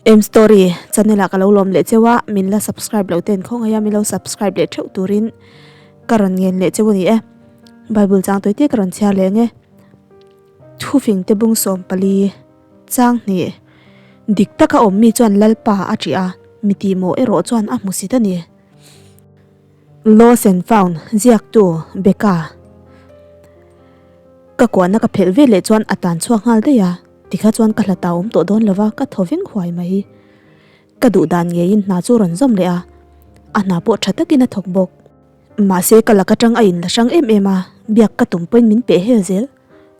M story channel ah ka lo lawm leh cheu a, min la subscribe loh ten khawngaih a min lo subscribe leh theuh turin ka rawn ngen leh cheu a ni e. Bible chang tawi te ka rawn chhiar leh ang e. Thufing te bung 14 chang hnih dik taka awm mi chuan Lalpa a ṭih a, mi tihmawh erawh chuan a hmusit a ni. Lost and Found ziaktu Becca ka kuahna ka phelh vel leh chuan a tlan chhuak nghal daih a, tikha chuan ka hla ta awm tawh dawn lova ka thaw veng huai mai. Ka duh dan ngeiin hna chu rawn zawm leh a, a hna pawh tha takin a thawk bawk. Mahse ka lak atang a inla hrang em em a, biak ka tum pawhin min peh hel zel.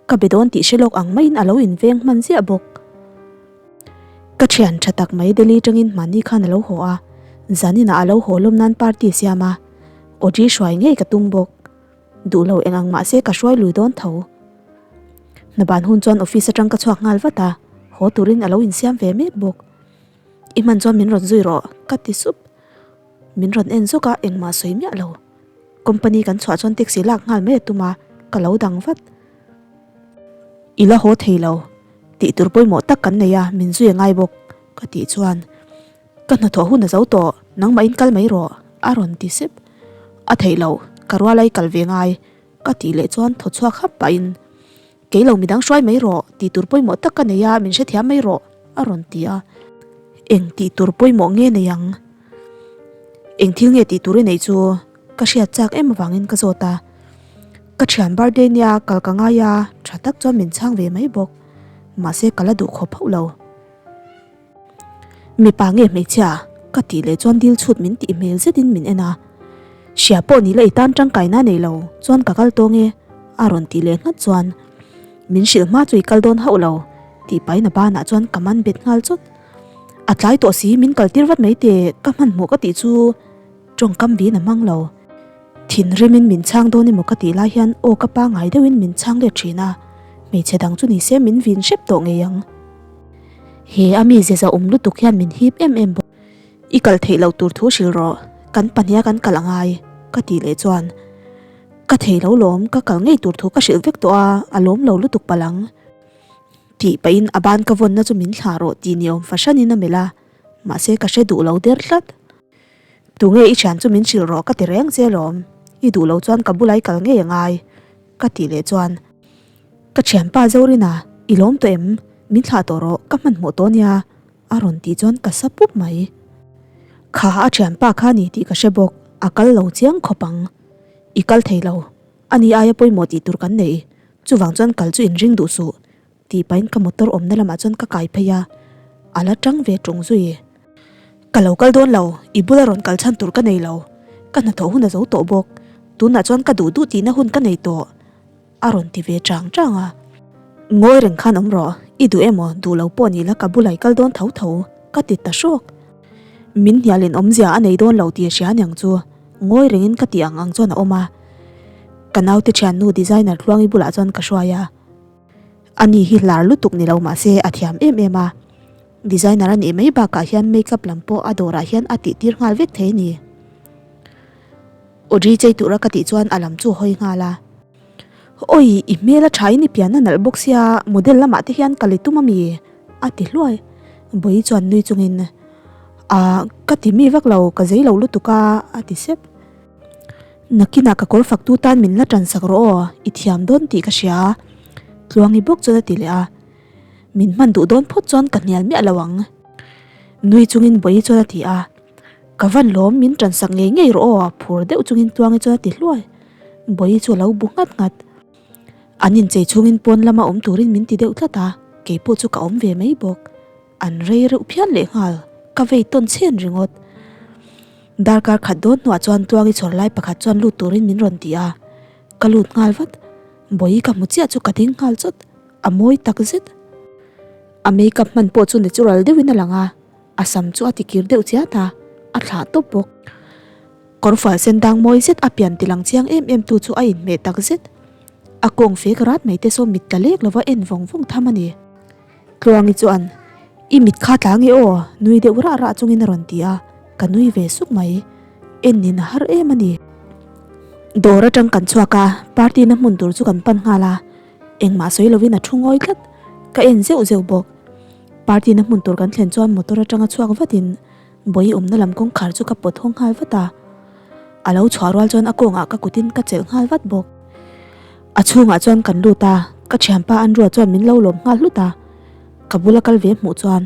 Ka be dawn tih hre lawk ang maiin a lo inveng hman ziah bawk. Ka thian tha tak mai Delhi tangin hmani khan a lo haw a, zaninah a lo haw lawm nan party siam a, Audrey hruai ngei ka tum bawk. Duh lo eng ang mahse ka hruai lui dawn tho. Hnaban hun chuan office atang ka chhuak nghal vat a, haw turin a lo insiam ve mek bawk. I hman chuan min rawn zui rawh, ka ti sup. Min rawn en zawk a, engmah sawi miah lo. Company kan chhuah chuan taxi lak nghal mai a tum a, ka lo dang vat. I la haw thei lo, tih tur pawimawh tak kan nei a, min zui a ngai bawk, ka tih chuan ka hnathawh hun a zo tawh, nangmahin kal mai rawh, a rawn ti sep. A theih loh, ka ruala i kal ve ngai, ka tih leh chuan thaw chhuak hap pahin, Kei lo midang hruai mai rawh, tih tur pawimawh tak ka nei a, min hrethiam mai rawh, a rawn ti a. Eng tih tur pawimawh nge nei ang? Eng thil nge tih tur i neih chu? Ka hriat chak em avangin ka zawt a. Ka thian birthday nia kal ka ngai a, tha tak chuan min chhang ve mai bawk. Mahse ka la duh khawp hauh lo. Mipa nge hmeichhia? Ka tih leh chuan dil chhut min tih hmel zetin min en a. Hria pawh ni la i tan tangkaina nei lo chuan ka kal tawng e, a rawn tih leh nghat chuan min hrilh hma chu i kal dawn hauh lo tih pahin a banah chuan ka man bet nghal chawt. A tlai tawh si min kal tir vat mai teh ka hmanhmawh ka tih chu tawngkam bin a hmang lo. Thinrimin min chhang dawn emaw ka tih lai hian aw ka pangngai deuhin min chhang let thin a, hmeichhe dang chu ni se min vin hrep tawh ngei ang. He a mi zeza awm lutuk hian min hip em em bawk. I kal theih loh tur thu hrilh rawh, kan pahniha kan kal angai, ka tih leh chuan ka thei lo lawm, ka kal ngei tur thu ka hrilh vek tawh a, a lawm lo lutuk palh ang. Tih pahin a ban ka vawnna chu min thlah rawh tih ni awm fahranin a melh a, mahse ka hre duh lo der tlat. Tunge i thian chu min hrilh rawh ka ti reng che lawm, i duh lo chuan ka bula i kal ngei angai, ka tih leh chuan Ka thianpa Zorina, i lawm tawh em? Min thlah tawh rawh, ka hmanhmawh tawh nia, a rawn tih chuan ka sa pup mai. Kha a thianpa kha ni tih ka hre bawk, a kal lo chiang khawp ang. I kal thei lo, ani aia pawimawh tih tur kan nei, chuvang chuan kal chu inring duh suh, tih pahin ka motor awmna lamah chuan ka kai phei a, a la tang ve ṭung zui. Ka lo kal dawn lo, i bula rawn kal chhan tur ka nei lo, ka hnathawh hun a zo tawh bawk, tunah chuan ka duh duh tihna hun ka nei tawh. A rawn ti ve chang chang a. Ngawi reng khan awm rawh, i duh emaw duh lo pawh ni la ka bulah i kal dawn tho tho, ka ti ta hrawk. Min hnialin awmzia a nei dawn lo tih a hria aniang chu, ngawi rengin ka tih ang ang chuan a awm a. Ka naute thiannu designer Tluangi bulah chuan ka hruai a. Ani hi hlar lutuk ni lo mahse a thiam em em a. Designer a nih mai bakah hian makeup lam pawh a dawrah hian a tihtir nghal vek thei a ni. Audrey chei tura ka tih chuan a lam chu a hawi nghal a. Awi, i hmel a thain i pian a nalh bawk sia, model lamah te hian ka li tum ami? a ti hluai. Bawihi chuan nui chungin, A, ka ti mi vak lo, ka zei lo lutuk a, a ti sep. Nakinah ka kawr faktu tan min la tansak rawh aw, i thiam dawn tih ka hria, Tluangi bawk chuan a ti leh a. Min hman duh dawn phawt chuan ka hnial miah lo ang. Nui chungin Bawihi chuan a ti a. Ka van lawm, min tansak ngei ngei rawh aw, phur deuh chungin Tluangi chuan a ti hluai. Bawihi chu a lo bu nghat nghat. An inchei chhungin pawn lama awm turin min ti deuh tlat a, keipawh chu ka awm ve mai bawk. An rei reuh phian lehnghal, ka vei tawn chhen ringawt. Darkar khat dawn hnuah chuan Tluangi chhawr lai pakhat chuan lut turin min rawn ti a, ka lut nghal vat. Bawihi ka hmu chiah chu ka ding nghal chawt, a mawi tak zet. A makeup hman pawh chu natural deuhin a lang a. A sam chu a tikir deuh chiat a, a thlah tawp bawk. Kawrfual sen dang mawi zet a pian tilang chiang em em tu chu a inhmeh tak zet. A kawng fek rat mai te saw mit tla lek lova en vawng vawng tham a ni. Tluangi chuan, I mit kha tla nge aw? nui deuh rah rah chungin a rawn ti a, ka nui ve suk mai. En nin a har em a ni. Dawr atang kan chhuak a, party na hmun tur chu kan pan nghal a, engmah sawi lovin a thu ngawi tlat. Ka en zeuh zeuh bawk. Party na hmun tur kan thlen chuan motor atanga chhuak vatin Bawi awmna lam kawngkhar chu ka pawt hawng nghal vat a. A lo chhuah rual chuan a kawngah ka kutin ka chelh nghal vat bawk. A chhungah chuan kan lut a, ka thianpa Andrew chuan min lo lawm nghal hlut a. Ka bula kal ve hmuh chuan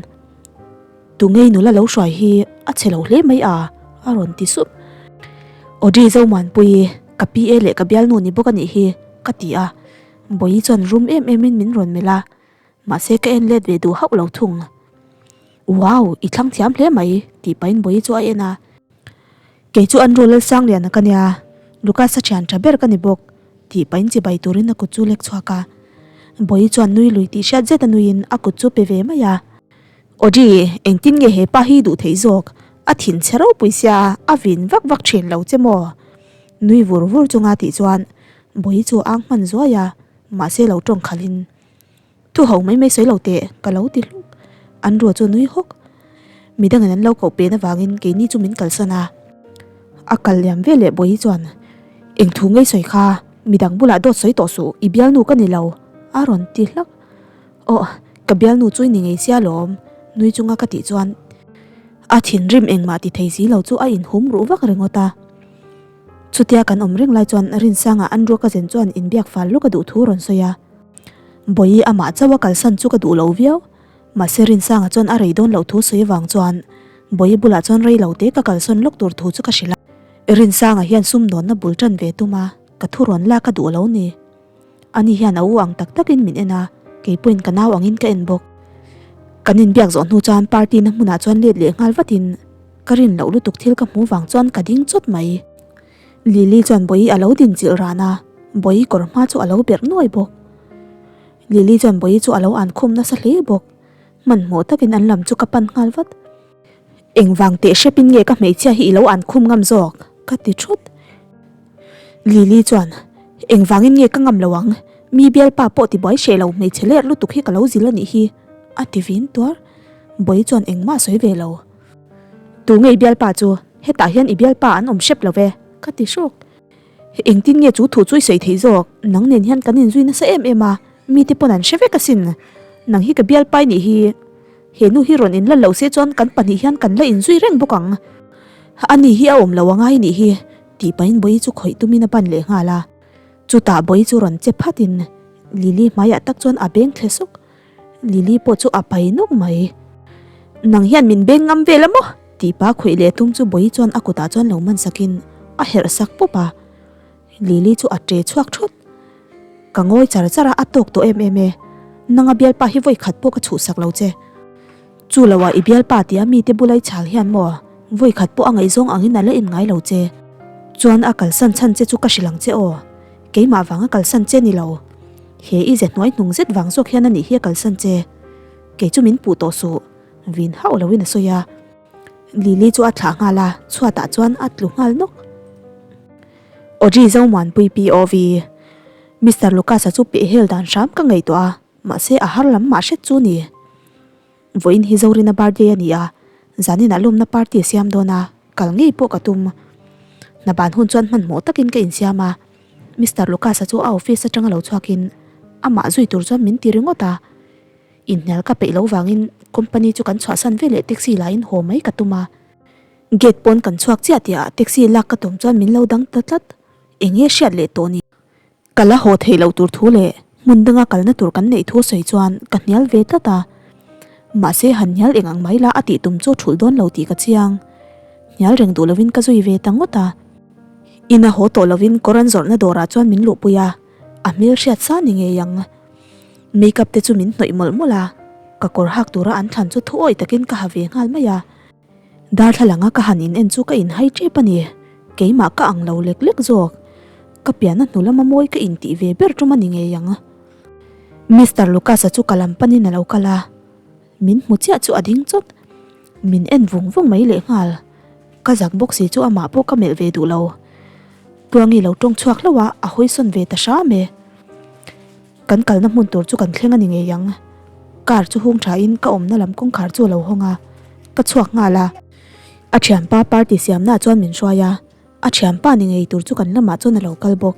Tungei nula lo hruai hi a chhe lo hle mai a, a rawn ti sup. Audrey Zomuanpuii, ka PA leh ka bialnu ni bawk a nih hi, ka ti a. Bawi chuan rum em emin min rawn melh a. Mahse ka en let ve duh hauh lo thung. Wow, i thlang thiam hle mai, tih pahin Bawi chu a en a. Kei chu Andrew Lalsangliana ka nia, Lucas-a thian tha ber ka ni bawk, tih pahin chibai turin a kut chu lek chhuak a. Bawi chuan nui lui tih hriat zet a nuiin a kut chu pe ve mai a. Audrey, engtin nge he pa hi duh theih zawk? A thin chhe ropui sia, a vin vak vak thin lo che maw? Nui vur vur chunga tih chuan Bawi chu a ang hman zuai a, mahse lo tawng khalhin. Thu ho mai mai sawi lo teh, ka lo ti hluk. An ruah chu a nui hawk. Midangin an lo koh pen avangin keini chu min kalsan a. A kal liam ve leh Bawihi chuan, Eng thu ngei sawi kha, midang bulah dawt sawi tawh suh, i bialnu ka ni lo, a rawn ti hlak. Aw, ka bialnu chu i ni ngei sia lawm, nui chunga ka tih chuan a thinrim engmah ti thei si lo chu a inhum ruh vak ringawt a. Chutia kan awm reng lai chuan Rinsanga an ruak a zen chuan inbiak fal lawk a duh thu rawn sawi a. Bawihi amah chauh a kalsan chu ka duh lo viau. Mahse Rinsanga chuan a rei dawn loh thu sawi avang chuan Bawihi bulah chuan rei lo te ka kalsawn lawk tur thu chu ka hrilh a. Rinsanga hian sumdawnna bul tan ve tum a, ka thu rawn lak a duh lo ni. Ani hian a u ang tak takin min en a, kei pawhin ka nau angin ka en bawk. Kan inbiak zawh hnu chuan party na hmunah chuan let leh nghal vatin ka rin loh lutuk thil ka hmu vang chuan ka ding chawt mai. Lily chuan Bawihi a lo din chilh ran a, Bawihi kawr hma chu a lo berh nuai bawk. Lily chuan Bawihi chu a lo an khum nasa hle bawk. Hmanhmawh takin an lam chu ka pan nghal vat. Engvang teh hrepin nge ka hmeichhia hi i lo an khum ngam zawk? ka ti thut. Lily chuan, Engvangin nge ka ngam lo ang? Mi bialpa pawh tibuai hreh lo hmeichhe ler lutuk hi ka lo zil a nih hi, a ti vin tuar. Bawihi chuan engmah a sawi ve lo. Tu nge i bialpa chu? Hetah hian i bialpa an awm hrep lo ve, ka ti hrawk. Engtin nge chu thu chu i sawi theih zawk? Nang nen hian kan inzui nasa em em a, mite pawn an hre vek asin. Nang hi ka bialpa i nih hi. He nu hi rawn inla lo se chuan kan pahnih hian kan la inzui reng bawk ang. Ani hi a awm lo angai nih hi, tih pahin Bawihi chu khawih tumin a ban leh nghal a. Chutah Bawihi chu rawn che phatin Lily hmaiah tak chuan a beng thle sawk. Lily pawh chu a pai nawk mai. Nang hian min beng ngam vel a maw? tih pa khawih leh tum chu Bawihi chuan a kutah chuan lo man sakin a herh sak pawp a. Lily chu a ṭe chhuak thut. Ka ngawi char char a, a tawk tawh em em e. Nanga bialpa hi vawi khat pawh ka chhuhsak lo che. Chu lo ah i bialpa tia mite bula i chhal hian maw vawi khat pawh a ngaihzawng angin a la en ngai lo che. Chuan a kalsan chhan che chu ka hrilh ang che aw. Keimah vang a kalsan che ni lo. He i ze hnuai hnung zet vang zawk hian a nih hi a kalsan che. Kei chu min puh tawh suh. Vin hauh loin a sawi a. Lily chu a thlah nghal a, chhuatah chuan a tlu nghal nawk. Audrey Zomuanpui POV, Mister Lucas-a chu pehhel dan hram ka ngaihtuah a, mahse a har lam mah hret chu ni. Vawiin hi Zorina birthday a ni a, zaninah lawmna party a siam dawn a, kal ngei pawh ka tum. Hna ban hun chuan hmanhmawh takin ka insiam a, Mister Lucas-a chu a office atanga lo chhuakin amah zui tur chuan min ti ringawt a. Inhnial ka peih loh vangin company chu kan chhuahsan veleh taxi lahin haw mai ka tum a. Gate pawn kan chhuak chiah tih ah taxi lak ka tum chuan min lo dang ta tlat. Eng nge hriat leh tawh ni? Ka la haw theih loh tur thu leh hmun danga kalna tur kan neih thu sawi chuan ka hnial ve tlat a. Mahse han hnial eng ang mai la a tih tum chu thulh dawn lo tih ka chiang. Hnial reng duh lovin ka zui ve ta ngawt a. Ina haw tawh lovin kawr an zawrhna dawrah chuan min luhpui a, a hmel hriat sa ni ngei ang. Makeup te chu min hnawih mawlh mawlh a, ka kawr hak tura an thlan chu thuawi takin ka ha ve nghal mai a. Darthlalanga ka han in en chu ka inhai tep a ni. Keimah ka ang lo lek lek zawk. Ka pianna hnu lama mawi ka intih ve ber tum a ni ngei ang. Mister Lucas-a chu ka lam panin a lo kal a. Min hmu chiah chu a ding chawt. Min en vung vung mai lehnghal. Ka zak bawk si chu amah pawh ka melh ve duh lo. Tluangi lo tawng chhuak hlauh a, a hawisawn ve ta hram e. Kan kalna hmun tur chu kan thleng a ni ngei ang. Car chu hung thain ka awmna lam kawngkhar chu a lo hawng a, ka chhuak nghal a. A thianpa party siamnaah chuan min hruai a, a thianpa ni ngei tur chu kan lamah chuan a lo kal bawk.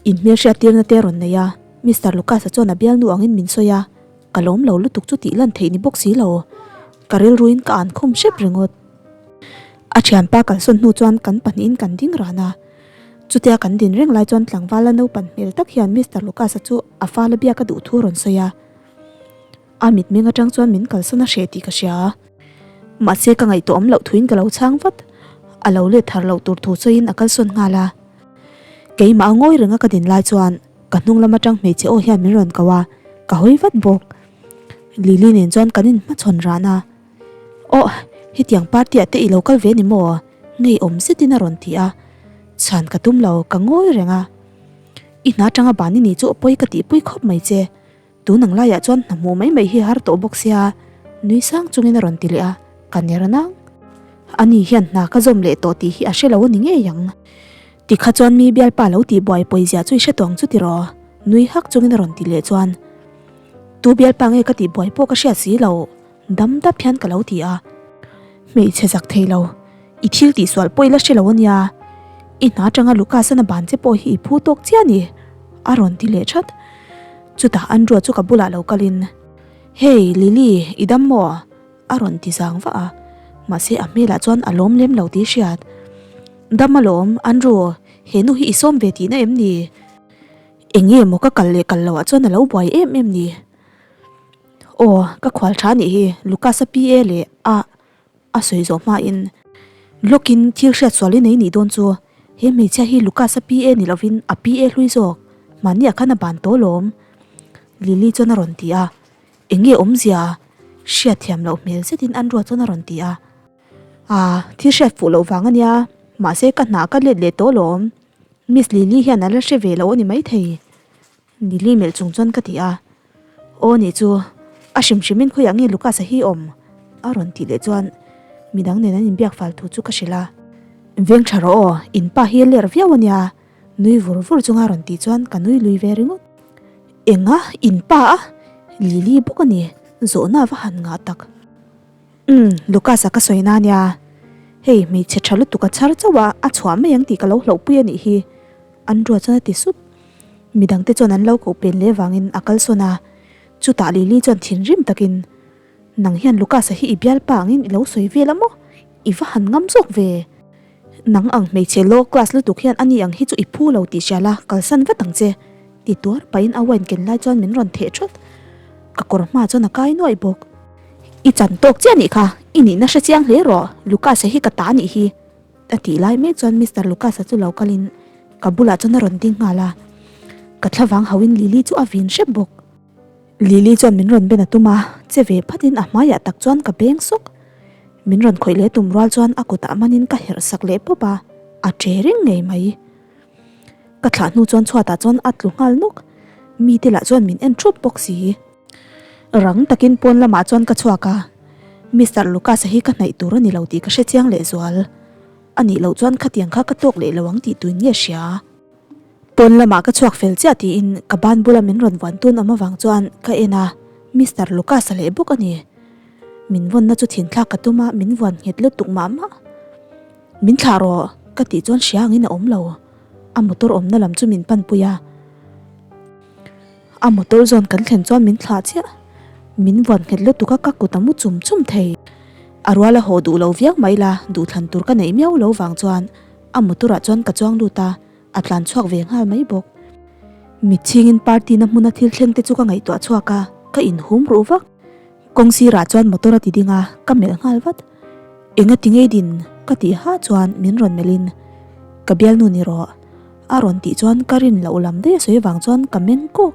Inhmelhriattirna te a rawn nei a, Mister Lucas-a chuan a bialnu angin min sawi a. Ka lawm lo lutuk chu tih lan theih ni bawk si lo. Ka rilruin ka an khum hrep ringawt. A thianpa kalsawn hnu chuan kan pahnihin kan ding ran a. Chutia kan din reng lai chuan tlangvala naupan hmel tak hian Mister Lucas-a chu a fala biak a duh thu a rawn sawi a. A mitmeng atang chuan min kalsawn a hreh tih ka hria. Mahse ka ngaihtuah awm loh thuin ka lo chhang vat. A lo let thar loh tur thu sawiin a kalsawn nghal a. Keimah a ngawi renga ka din lai chuan ka hnung lam atang hmeichhe aw hian min rawn ko a, ka hawi vat bawk. Lily nen chuan kan inhmachhawn ran a. Aw, hetiang party ah te i lo kal ve ni maw? Ngeiawm zetin a rawn ti a. Chhan ka tum lo, ka ngawi reng a. I hna atanga ban i nih chu pawi ka tihpui khawp mai che. Tun ang laiah chuan hna hmuh mai mai hi har tawh bawk sia, nui sang chungin a rawn ti leh a, ka ner nang. Ani hian hna ka zawm leh tawh tih hi a hre lo a ni ngei ang. Tikha chuan mi bialpa lo tih buai pawizia chu i hre tawh ang chu tiraw? Nui hak chungin a rawn ti leh chuan, Tu bialpa nge ka tih buai pawh ka hriat si lo, dam dap hian ka lo ti a. Hmeichhe zak thei lo, i thil tihsual pawh i la hre lo a nia. I hna atanga Lucas-an a ban che pawh hi i phu tawk chiah a ni, a rawn ti leh that. Chutah Andrew chu ka bulah lo kalin, Hey, Lily, i dam maw? a rawn ti zang vah a, mahse a hmelah chuan a lawm lem lo tih hriat. Dam alawm, Andrew, he nu hi i sawm ve tihna em ni? Eng nge maw ka kal leh kal loh ah chuan a lo buai em em ni? Aw, ka khual tha nih hi, Lucas-a PA leh a A sawi zawh hmain, Lawkin thil hriat sual i nei nih dawn chu, he hmeichhia hi Lucas-a PA ni lovin a PA hlui zawk, mahniah khan a ban tawh lawm. Lily chuan a rawn ti a, Eng nge awmzia? Hriat thiam loh hmel zetin Andrew chuan a rawn ti a, Aa, thil hriat fuh loh vang a nia, mahse ka hna ka let leh tawh lawm. Miss Lily hian a la hre ve lo a ni maithei. Lily melh chung chuan ka ti a, Aw nih chu, a hrim hrimin khawiah nge Lucas-a hi awm? a rawn tih leh chuan midang nen an inbiak fal thu chu ka hrilh a. Veng tha rawh aw, in pa hi a ler viau a nia, nui vur vur chunga rawn tih chuan ka nui lui ve ringawt. Enga, in pa a? Lily bawk a ni, zawhna va han ngah tak. Umm, Lucas-a ka sawi na nia, hei hmeichhe tha lutuk a chhar chauh a, a chhuah mai ang tih ka lo hlauhpui a nih hi, Andrew chuan a ti sup. Midangte chuan an lo koh pen leh vangin a kalsawn a, chutah Lily chuan thinrim takin, Nang hian Lucas-a hi i bialpa angin i lo sawi vel a maw? I va han ngam zawk ve. Nang ang hmeichhe low class lutuk hian ani ang hi chu i phu lo tih hria la, kalsan vat ang che, ti tuar pahin a wine ken lai chuan min rawn theh thawt. Ka kawr hma chuan a kai nuaih bawk. I chan tawk chiah nih kha, i nihna hre chiang hle rawh, Lucas-a hi ka ta nih hi. A tih lai mek chuan Mister Lucas-a chu lo kalin ka bulah chuan a rawn ding nghal a, ka thlavang hauhin Lily chu a vin hrep bawk. Lily chuan min rawn ben a tum a, che ve phatin a hmaiah tak chuan ka beng sawk. Min rawn khawih leh tum rual chuan a kutah manin ka herh sak leh pawp a, a che reng ngei mai. Ka thlah hnu chuan chhuatah chuan a tlu nghal nawk, mite lah chuan min en thup bawk si. Rang takin pawn lamah chuan ka chhuak a, Mister Lucas-a hi ka hnaih tur a ni lo tih ka hre chiang lehzual. A nih loh chuan khatiang kha ka tawk leh lo ang tih tuin nge hria. Pawn lamah ka chhuak fel chiah tiin ka ban bula min rawn vuan tun awm avang chuan ka en a, Mister Lucas-a leh bawk a ni. Min vawnna chu thinthlak ka tum a, min vuan nghet lutuk mah mah. Min thlah rawh ka tih chuan hria angin a awm lo. A motor awmna lam chu min panpui a. A motor zawn kan thlen chuan min thlah chiah. Min vuan nghet lutuk a ka kut a mu chum chum thei. A rual a haw duh lo viau mai la, duhthlan tur ka neih miau lo vang chuan a motor ah chuan ka chuang lut a, a tlan chhuak ve nghal mai bawk. Mitchhingin party na hmuna thil thleng te chu ka ngaihtuah chhuak a, ka inhum ruh vak. Kawng sirah chuan motor a ti ding a, ka melh nghal vat. Enga ti ngei din? ka tih ha chuan min rawn melhin, Ka bialnu ni rawh. A rawn tih chuan ka rin loh lam daih a sawi vang chuan ka meng kawk.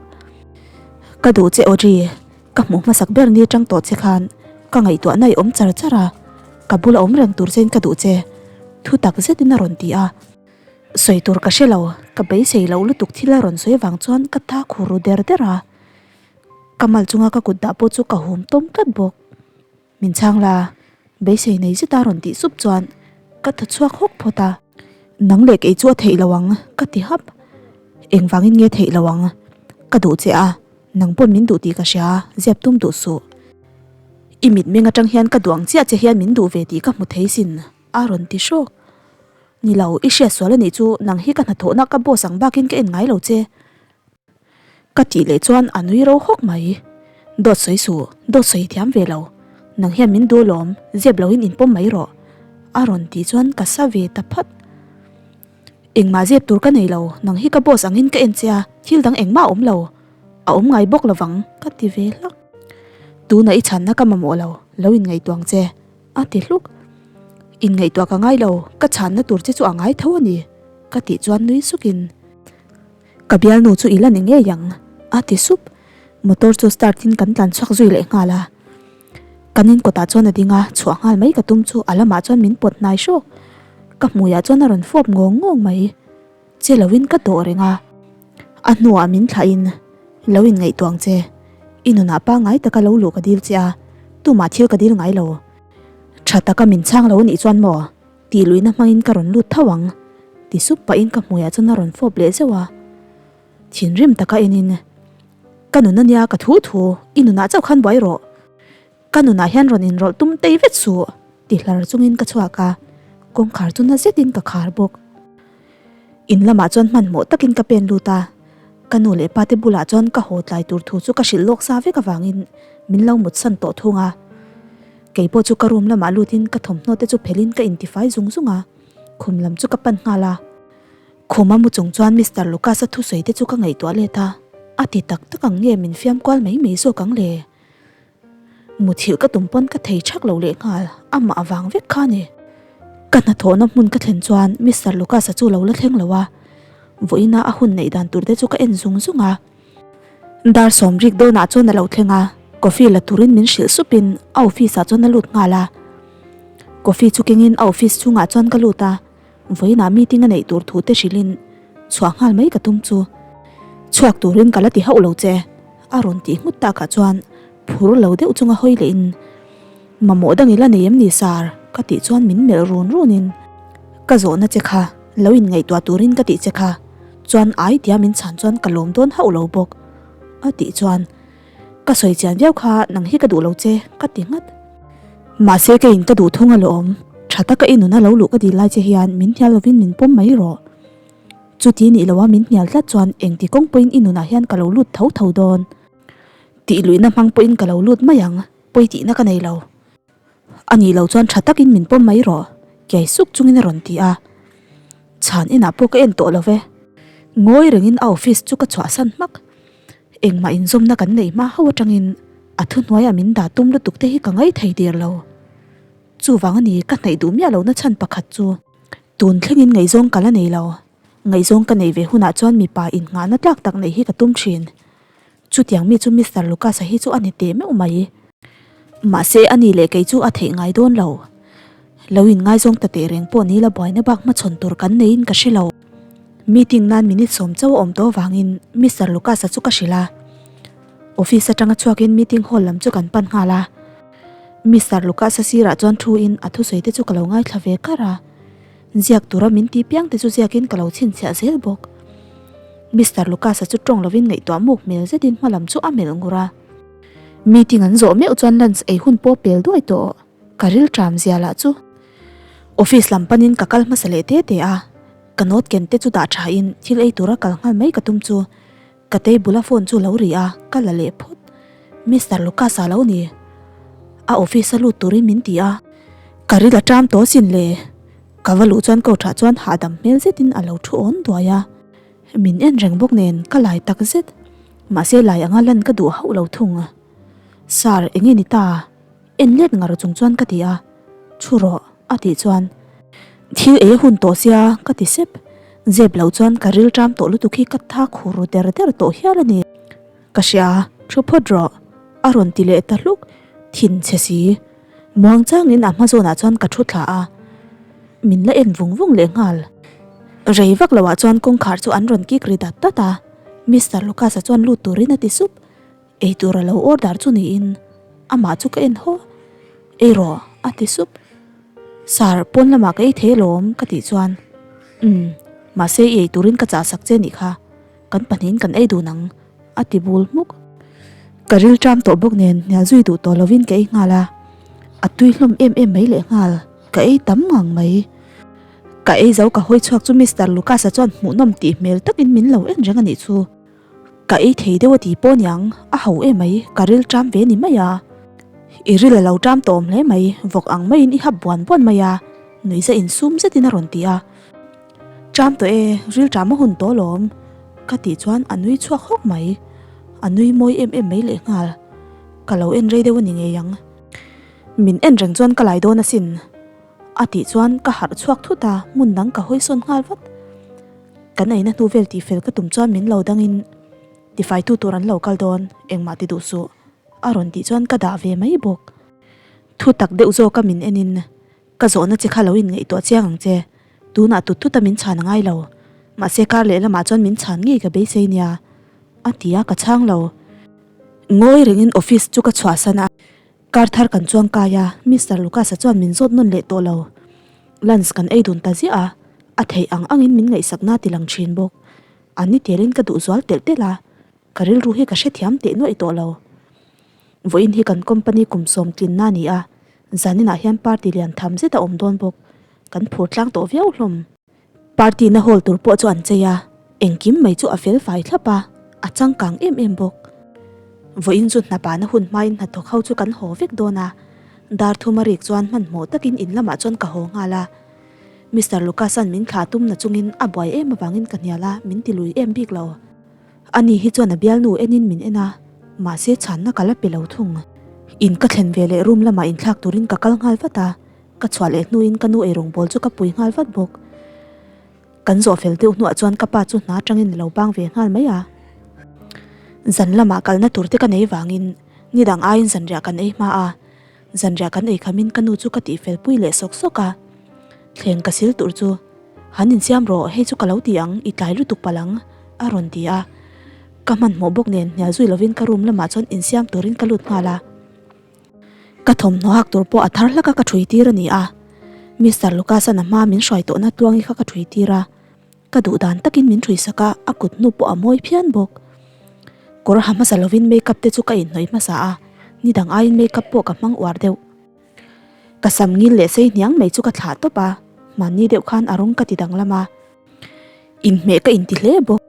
Ka duh che Audrey, ka hmuh hmasak ber ni atang tawh che khan ka ngaihtuahna i awm char char a, ka bula awm reng tur chein ka duh che, thu tak zetin a rawn ti a. Sawi tur ka hre lo, ka beisei loh lutuk thil a rawn sawi vang chuan ka ta khur ru der der a. Ka mal chunga ka kut dah pawh chu ka hum tawm tlat bawk. Min chhang la, beisei nei zeta rawn tih sup chuan ka thaw chhuak hawk phawt a. Nang leh kei chu a theih lo ang, ka ti hap. Engvangin nge theih lo ang? Ka duh che a, nang pawn min duh tih ka hria, ziap tum duh suh. I mitmeng atang hian ka duh ang chiah che hian min duh ve tih ka hmu thei sin, a rawn ti hrawk. Ni lo, i hriat sual a nih chu, nang hi ka hnathawhna ka boss ang bakin ka en ngai lo che. Ka tih leh chuan a nui ro hawk mai. Dawt sawi suh, dawt sawi thiam ve lo. Nang hian min duh lawm, zep loin inpawm mai rawh. A rawn tih chuan ka sa ve ta phat. Engmah zep tur ka nei lo, nang hi ka boss angin ka en che a, thil dang engmah a awm lo. A awm ngai bawk lovang, ka ti ve hlak. Tunah i chhanna ka mamawh lo, lo inngaihtuah ang che, a ti hluk. Inngaihtuah ka ngai lo, ka chhanna tur che chu a ngai tho a ni, ka tih chuan nui sukin. Ka bialnu chu i la ni ngei ang, a ti sup. Motor chu start in kan tlan chhuak zui leh nghal a. Kan in kawtah chuan a ding a, chhuah nghal mai ka tum chu a lamah chuan min pawt hnai hrawk. Ka hmuiah chuan a rawn fawp ngawng ngawng mai. Che loin ka dawh reng a. A hnuah min thlah in, Lo in ngaihtuah ang che. I nunah pangngai taka lo luh ka dil che a, tumah thil ka dil ngai lo. Tha taka min chhang lo anih chuan maw? Tih luihna hmangin ka rawn lut tho ang. Ti sup pahin ka hmuiah chuan a rawn fawp leh zeuh a. Thinrim taka enin, Ka nun ania ka thu thu, i nunah chauh khan buai rawh. Ka nunah hian rawn inrawlh tum tei vet suh, ti hlar chungin ka chhuak a, kawngkhar chu na zetin ka khar bawk. In lamah chuan hmanhmawh takin ka pen lut a, ka nu leh pate bulah chuan ka haw tlai tur thu chu ka hrilh lawk sa vek avangin min lo mutsan tawh thung a. Kei pawh chu ka room lamah lutin ka thawmhnaw te chu phelhin ka intifai zung zung a, khum lam chu ka pan nghal a. Khuma mu chung chuan Mister Lucas-a thusawi te chu ka ngaihtuah let a, a ti tak tak ang nge min fiam kual mai mai zawk ang le? Muthilh ka tum pawn ka thei thak lo lehnghal, amah avang vek kha a ni. Ka hnathawhna hmun ka thlen chuan Mister Lucas-a chu lo la thleng lo a, vawiina a hun neih dan tur te chu ka en zung zung a. Dar sawmrik dawnah chuan a lo thleng a, coffee la turin min hrilh supin a office ah chuan a lut nghal a. Coffee chu kengin a office chhungah chuan ka lut a. Vawiinah meeting a neih tur thu te hrilhin chhuah nghal mai ka tum chu chhuak turin ka la ti hauh lo che a rawn tih nghut takah chuan phur lo deuh chunga hawi lehin mamawh dang i la nei em ni sir ka tih chuan min melh run runin ka zawhna che kha lo inngaihtuah turin ka tih che kha chuan ai tia min chhan chuan ka lawm dawn hauh lo bawk a tih chuan Ka sawi chian viau kha nang hi ka duh lo che ka ti nghat. Mahse ka in ka duh thung alawm, tha taka i nuna lo luh ka dil lai che hian min hnial lovin min pawm mai rawh. Chuti nih loa min hnial tlat chuan engti kawng pawhin i nunah hian ka lo lut tho tho dawn. Tih luihna hmang pawhin ka lo lut mai ang, pawi tihna ka nei lo. A nih loh chuan tha takin min pawm mai rawh, kiai suk chungin a rawn ti a. Chhan inah pawh ka en tawh lo ve. Ngawi rengin a office chu ka chhuahsan hmak. Engmah inzawmna kan neih hma ho atangin a thuhnuaiah min dah tum lutuk te hi ka ngaih thei der lo. Chuvang a ni ka hnaih duh miah lohna chhan pakhat chu. Tun thlengin ngaihzawng ka la nei lo. Ngaihzawng ka neih ve hunah chuan mipa innghahna tlak tak neih hi ka tum thin. Chutiang mi chu Mister Lucas-a hi chu a ni teh meuh mai. Mahse a ni leh kei chu a theih ngai dawn lo. Lo inngaizawng ta teh reng pawh ni la buaina bak hmachhawn tur kan neiin ka hre lo. Meeting nan minute sawm chauh a awm tawh avangin Mister Lucas-a chu ka hrilh a. Office atanga chhuakin meeting hall lam chu kan pan nghal a. Mister Lucas-a sirah chuan thu in a thusawi te chu ka lo ngaithla ve kar a. Ziak tura min ti piang te chu ziakin ka lo chhinchhiah zel bawk. Mister Lucas-a chu tawng lovin ngaihtuah muk hmel zetin hma lam chu a melh ngur a. Meeting an zawh meuh chuan lunch ei hun pawh pel duai tawh. Ka ril ṭam zia lah chu. Office lam panin ka kal hmasa leh te te a, ka note ken te chu dah ṭha in thil ei tura kal nghal mai ka tum chu ka table a phone chu lo ri a, ka la leh phawt. Mister Lucas-a lo ni. A office a lut turin min ti a, ka ril a ṭam tawh sin le. Ka va luh chuan coach ah chuan hahdam hmel zetin a lo thu awn duai a, min en reng bawk nen ka lai tak zet. Mahse lai anga lan ka duh hauh lo thung. Sir, enge ni ta? En let ngar chung chuan ka ti a, Thu rawh a tih chuan thil ei a hun tawh sia ka ti sep, zep loh chuan ka ril ṭam tawh lutuk hi ka tha khur ru der der tawh hial a ni. Ka hria, thu phawt rawh a rawn ti leh ta hluk, thin chhe si. Muang changin a hma zawnah chuan ka thu thla a, min la en vung vung leh nghal. Rei vak loah chuan kawngkhar chu an rawn kik ri dat dat a, Mister Lucas-a chuan lut turin a ti sup. Eitur a lo order chu niin amah chu ka en haw. Ei rawh a ti sup. Sir pawn lamah ka ei thei alawm ka tih chuan umm mahse i ei turin ka chah sak che nih kha kan pahnihin kan ei dun ang a ti bul hmuk. Ka ril ṭam tawh bawk nen hnial zui duh tawh lovin ka ei nghal a, a tui hlawm em em mai lehnghal ka ei tam ngang mai. Ka ei zo ka hawi chhuak chu Mister Lucas-a chuan hmuhnawm tih hmel takin min lo en reng a nih chu. Ka ei thei deuh a ti pawh niang, a ho emai, ka ril ṭam ve ni mai a. I ril a lo ṭam tawh awm hle mai, vawk ang maiin i hap buan buan mai a, nuihza insum zetin a rawn ti a. Ṭam tawh e, ril ṭam a hun tawh alawm, ka tih chuan a nui chhuak hawk mai. A nui mawi em em mai lehnghal. Ka lo en rei deuh a ni ngei ang. Min en reng chuan ka lai dawn asin. A tih chuan ka harh chhuak thut a, hmun dang ka hawi sawn nghal vat. Kan eina hnu vel tih fel ka tum chuan min lo dangin tifaitu tur an lo kal dawn, engmah ti duh suh a rawn tih chuan ka dah ve mai bawk. Thu tak deuh zawka min enin ka zawhna che kha lo inngaihtuah chiang ang che, tunah tut tuta min chhan a ngai lo, mahse kar lehlamah chuan min chhan ngei ka beisei nia a ti a, ka chhang lo. Ngawi rengin office chu ka chhuahsan a. Kar thar kan chuang kai a, Mister Lucas-a chuan min zawt nawn leh tawh lo. Lunch kan ei dun ta ziah a, a theih ang angin min ngaihsakna ti lang thin bawk. A ni telin ka duh zual telh telh a, ka rilru hi ka hrethiam teh nuaih tawh lo. Vawiin hi kan company kum sawm tlinna a ni a, zaninah hian party lian tham zet a awm dawn bawk, kan phur tlang tawh viau hlawm. Party na hall tur pawh chu an chei a, engkim mai chu a fel fai thlap a, a changkang em em bawk. Vawiin chu hnapana hun hmain hnathawk ho chu kan haw vek dawn a, dar thum a rik chuan hmanhmawh takin in lamah chuan ka haw nghal a. Mister Lucas-a'n min thlah tum na chungin a buai em avangin ka hnial a, min ti lui em bik lo. Ani hi chuan a bialnu enin min en a, mahse chhanna ka la pe lo thung. In ka thlen ve leh room lamah inthlak turin ka kal nghal vat a. Ka chhuah leh hnuin ka nu eirawng bawl chu ka pui nghal vat bawk. Kan zawh fel deuh hnuah chuan ka pa chu hna atangin a lo bang ve nghal mai a. Zan lamah kalna tur te ka nei vangin nidang aiin zanriah kan ei hma a, zanriah kan ei khamin ka nu chu ka tihfel pui leh sawk sawk a. Thleng ka sil tur chu, Han insiam rawh, hei chu ka lo ti ang, i tlai lutuk palh ang, a rawn ti a. Ka hmanhmawh bawk nen hnial zui lovin ka room lamah chuan insiam turin ka lut nghal a. Ka thawmhnaw hak tur pawh a thar hlak a ka ṭhui tir a ni a, Mister Lucas-a'n a hma min hruai tawhna tluangi kha ka ṭhui tir a, ka duh dan takin min ṭhui sak a, a kut hnu pawh a mawi phian bawk. Kawr ha hmasa lovin makeup te chu ka inhnawih hmasa a, ni dang aiin makeup pawh ka hmang uar deuh. Ka sam ngil leh sei hniang mai chu ka thlah tawp a, hmanni deuh khan a rawng ka ti danglam a. Inhmeh ka inti hle bawk.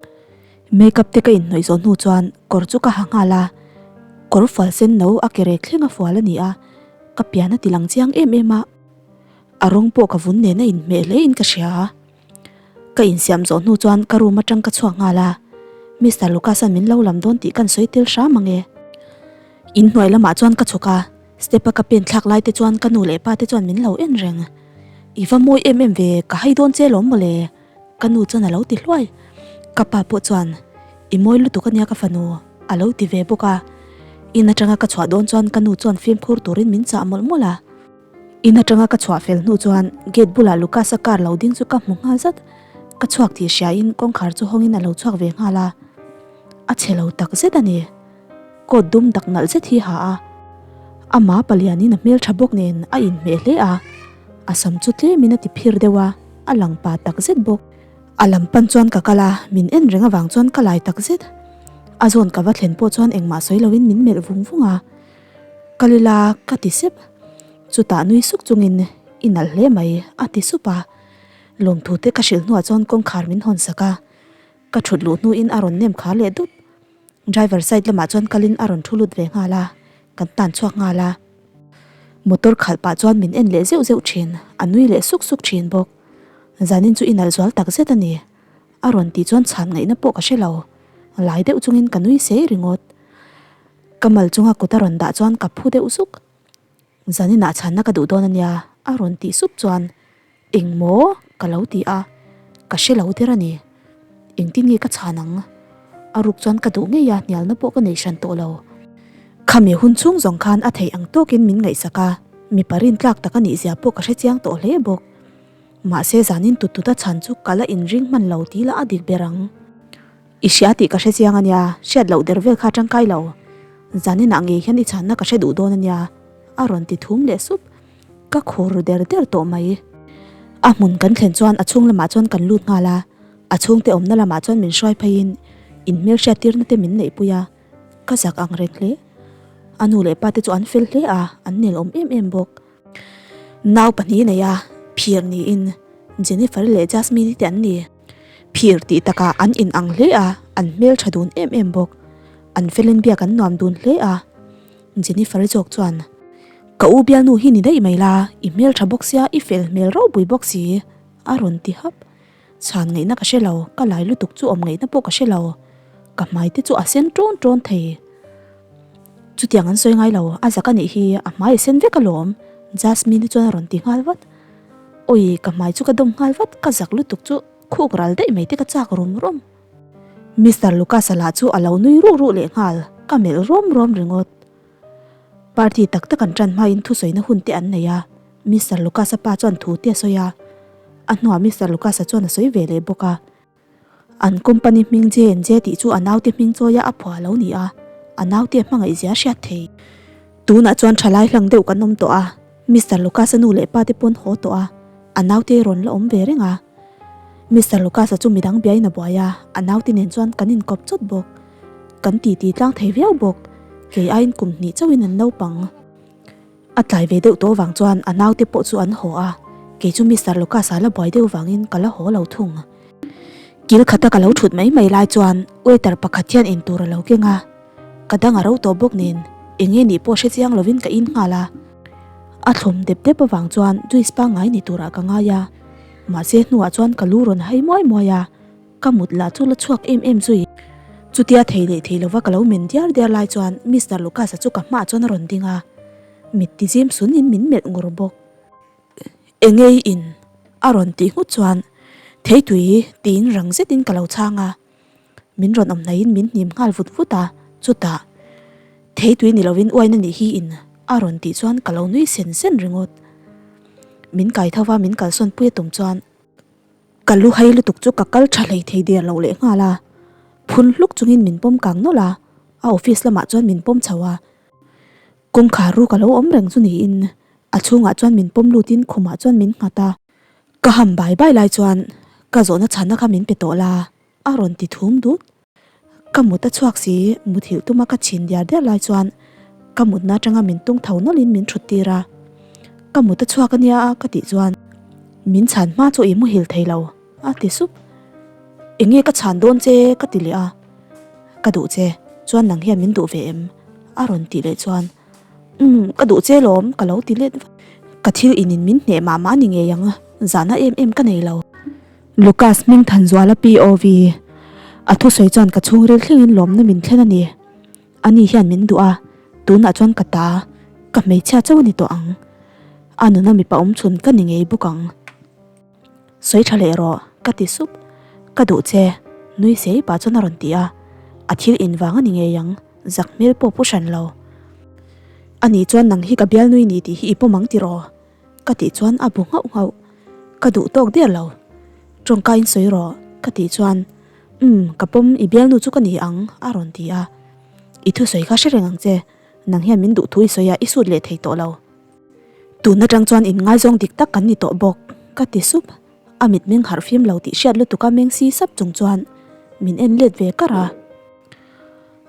Makeup te ka inhnawih zawh hnu chuan kawr chu ka ha nghal a, kawr fual sen no a ke rek thleng a fual a ni a, ka pian a ti lang chiang em em a, a rawng pawh ka vun nen a inhmeh hle in ka hria. Ka insiam zawh hnu chuan ka room atang ka chhuak nghal a, Mister Lucas-a'n min lo lam dawn tih kan sawi tel hram ang e. Inhnuai lamah chuan ka chhuk a, Step a ka pen thlak lai te chuan ka nu leh pa te chuan min lo en reng. I va mawi em em ve, ka hai dawn che lawm mawle, ka nu chuan a lo ti hluai. Ka pa pawh chuan, I mawi lutuk ania ka fanu, a lo ti ve bawk a. In atanga ka chhuah dawn chuan ka nu chuan fimkhur turin min chah mawlh mawlh a. In atanga ka chhuah fel hnu chuan gate bulah Lucas-a car lo ding chu ka hmu nghal zat. Ka chhuak tih hriain kawngkhar chu hawngin a lo chhuak ve nghal a. A chhe lo tak zet a ni. Coat dum dak nalh zet hi ha a, amah palianin a hmeltha bawk nen a inhmeh hle a, a sam chu tlemin a ti phir deuh a, a lang pa tak zet bawk. A lam pan chuan ka kal a, min en reng avang chuan ka lai tak zet. A zawn ka va thlen pawh chuan engmah sawi loin min melh vung vung a, Kal ila ka ti sep. Chutah nui suk chungin i nalh hle mai a ti sup a, lawmthu te ka hrilh hnuah chuan kawngkhar min hawn sak a, ka thut luh hnuin a rawn nem khar leh dup. Driver side lamah chuan kalin a rawn thu lut ve nghal a, kan tan chhuak nghal a. Motor khalh pah chuan min en leh zeuh zeuh thin, a nui leh suk suk thin bawk. Zanin chu i nalh zual tak zet a ni, a rawn tih chuan chhan ngaihna pawh ka hre lo. Lai deuh chungin ka nui sei ringawt. Ka mal chunga kut a rawn dah chuan ka phu deuh zuk. Zaninah chhanna ka duh dawn a nia, a rawn tih sup chuan Eng maw? ka lo ti a, ka hre lo der a ni. Engtin nge ka chhan ang? A ruk chuan ka duh ngei a, hnialna pawh ka nei hran tawh lo. Khami hun chhung zawng khan a theih ang tawkin min ngaihsak a, mipa rintlak tak a nih zia pawh ka hre chiang tawh hle bawk. Mahse zanin tut tut a chhan chu ka la inring hman lo tih lah a dik ber ang. I hria tih ka hre chiang a nia, hriat loh der vel kha tangkai lo. Zaninah ngei hian i chhanna ka hre duh dawn a nia, a rawn ti thum leh sup. Ka khur der der tawh mai. A hmun kan thlen chuan a chhung lamah chuan kan lut nghal a, a chhungte awmna lamah chuan min hruai pheiin in hmelhriat tirna te min neihpui a, ka zak ang reng hle. A nu leh pa te chu an fel hle a, an nelawm em em bawk. Nau pahnih nei a, phir niin Jennifer leh Jasmine-i te an ni. Phir tih takah an in ang hle a. An hmeltha dun em em bawk. An felin biak an nuam dun hle a. Jennifer-i zawk chuan, Ka u bialnu hi ni daih mai la, i hmeltha bawk sia, i fel hmel ropui bawk si, a rawn ti hap. Chhan ngaihna ka hre lo, ka lai lutuk chu awm ngaihna pawh ka hre lo. Ka hmai te chu a sen ṭawn ṭawn thei. Chutiang an sawi ngai lo, a zak a nih hi, a hmai a sen vek alawm, Jasmine-i chuan a rawn ti nghal vat. Awi, ka hmai chu ka dawm nghal vat, ka zak lutuk chu khuk ral daih mai te ka chak rum rum. Mister Lucas-a lah chu a lo nui ruh ruh leh nghal, ka melh rawm rawm ringawt. Party tak tak an ṭan hmain thusawina hun te an nei a, Mister Lucas-a pa chuan thu te a sawi a, a hnuah Mister Lucas-a chuan a sawi ve leh bawk a. An company hming J&J tih chu a naute hming chawia a phuah lo ni a, a naute hmangaih zia hriat thei. Tunah chuan ṭhalai hlang deuh kan awm tawh a, Mister Lucas-a nu leh pa te pawn haw tawh a, a naute rawn la awm ve reng a. Mister Lucas-a chu midang biain a buai a, a naute nen chuan kan inkawp chawt bawk. Kan titi tlang thei viau bawk, kei aiin kum hnih chauhin an naupang. A tlai ve deuh tawh vang chuan a naute pawh chu an haw a, kei chu Mister Lucas-a la buai deuh vangin ka la haw lo thung. Kil khata ka lo thut mai mai lai chuan waiter pakhat hian intur a lo keng a, ka dang a ro tawh bawk nen eng nge nih pawh hre chiang lovin ka in nghal a. A thlawm dep dep avang chuan juice pangngai ni turah ka ngai a, mahse hnuah chuan ka lu rawn hai muai muai a. Ka mut lah chu la chhuak em em zui. Chutia thei leh thei lova ka lo men diar diar lai chuan Mister Lucas-a chu ka hmaah chuan a rawn ding a, mit ti zim sunin min melh ngur bawk. Engei in? a rawn tih nghut chuan Theitui tiin rang zetin ka lo chhang a, min rawn awm hnaihin min hnim nghal vut vut a, chutah Theitui ni lovin uain a nih hi in a rawn tih chuan ka lo nui sen sen ringawt. Min kai tho va min kalsawn pui a tum chuan. Ka lu hai lutuk chu ka kal tha hlei thei der lo leh nghal a, phun hluk chungin min pawm kang nawlh a, a office lamah chuan min pawm chho a. Kawngkhar ru ka lo awm reng chu niin a chhungah chuan min pawm lutin khumah chuan min nghat a. Ka ham bai bai lai chuan ka zawhna chhanna kha min pe tawh la, a rawn ti thum dut. Ka mut a chhuak si, muthilh tuma ka chhin diar diar lai chuan ka mutna atanga min tung tho nawlhin min thut tir a. Ka mut a chhuak ania a ka tih chuan min chhan hma chu i muhil thei lo a ti sup. Enge ka chhan dawn che ka ti leh a, ka duh che chuan nang hian min duh ve em a rawn tih leh chuan umm ka duh che lawm ka lo ti let vat. Ka thil inin min hneh mah mah ni ngei ang zahna em em ka nei lo. Lucas Hmingthanzuala POV A thusawi chuan ka chhungril thlengin lawmna min thlen a ni. Ani hian min duh a, tunah chuan ka ta, ka hmeichhia chauh a ni tawh ang. A nuna mipa awm chhun ka ni ngei bawk ang. Sawi tha leh rawh, ka ti sup. Ka duh che, nui sei pah chuan a rawn ti a. A thil invang a ni ngei ang, zak hmel pawh pu hran lo. Ani chuan nang hi ka bialnui ni tih hi i pawm ang tiraw? Ka tih chuan a bu nghauh nghauh. Ka duh tawk der lo. Tawngkaiin sawi rawh ka tih chuan Umm ka pawm i bialnu chu ka ni ang a rawn ti a. I thusawi kha hre reng ang che, nang hian min duh thu i sawi a i sut leh thei tawh lo. Tun atang chuan inngaizawng dik tak kan ni tawh bawk ka ti sup. A mitmeng harh fim lo tih hriat lutuk a meng si sap chung chuan min en let ve kar a.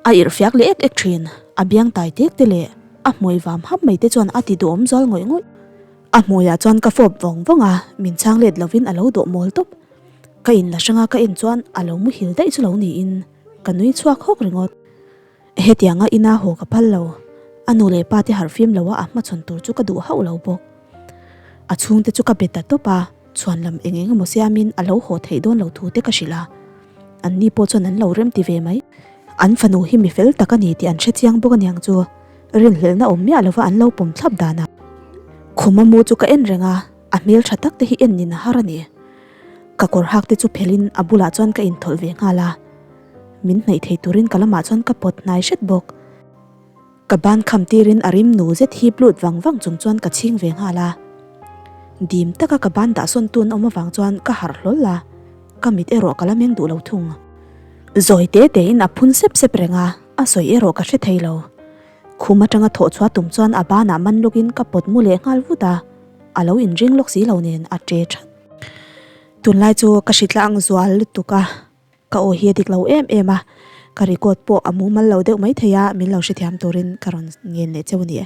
A irhfiak leh ek ek thin, a biang tai tek te leh a hmui vam hap mai te chuan a ti duhawm zual ngawih ngawih. A hmuiah chuan ka fawp vawng vawng a, min chhang let lovin a lo dawh mawl tawp. Ka in la hranga ka en chuan a lo muhil daih chu lo niin ka nui chhuak hawk ringawt. Hetianga ina haw ka phal lo, a nu leh pa te harhfim lo a a hmachhawn tur chu ka duh hauh lo bawk. A chhungte chu ka be ta tawp a, chhuan lam eng eng emaw siamin a lo haw theih dawn lo thu te ka hrilh a. An ni pawh chuan an lo rem ti ve mai. An fanu hi mi fel tak a ni tih an hre chiang bawk aniang chu rinhlelhna awm miah lova an lo pawm thlap dan a. Khuma mu chu ka en reng a, a hmel tha tak te hi en nin a har a ni. Ka kawr hak te chu phelhin a bulah chuan ka inthawlh ve nghal a. Min hnaih thei turin ka lamah chuan ka pawt hnai hret bawk. Ka ban kham tirin a rim nu zet hip lut vang vang chung chuan ka chhing ve nghal a. Dim taka ka ban dahsawn tun awm avang chuan ka harh hlawl a, ka mit erawh ka la meng duh lo thung. Zawi te tein a phun sep sep reng a, a sawi erawh ka hre thei lo. Khum atanga thawh chhuah tum chuan a banah man lawkin ka pawt mu leh nghal vut a, a lo inring lawk si lo nen a ṭe ṭhat. Tunlai chu ka hritla ang zual lutuk a. Ka aw hi a dik lo em em a, ka record pawh a mumal lo deuh maithei a, min lo hrethiam turin ka rawn ngen leh cheu a ni e.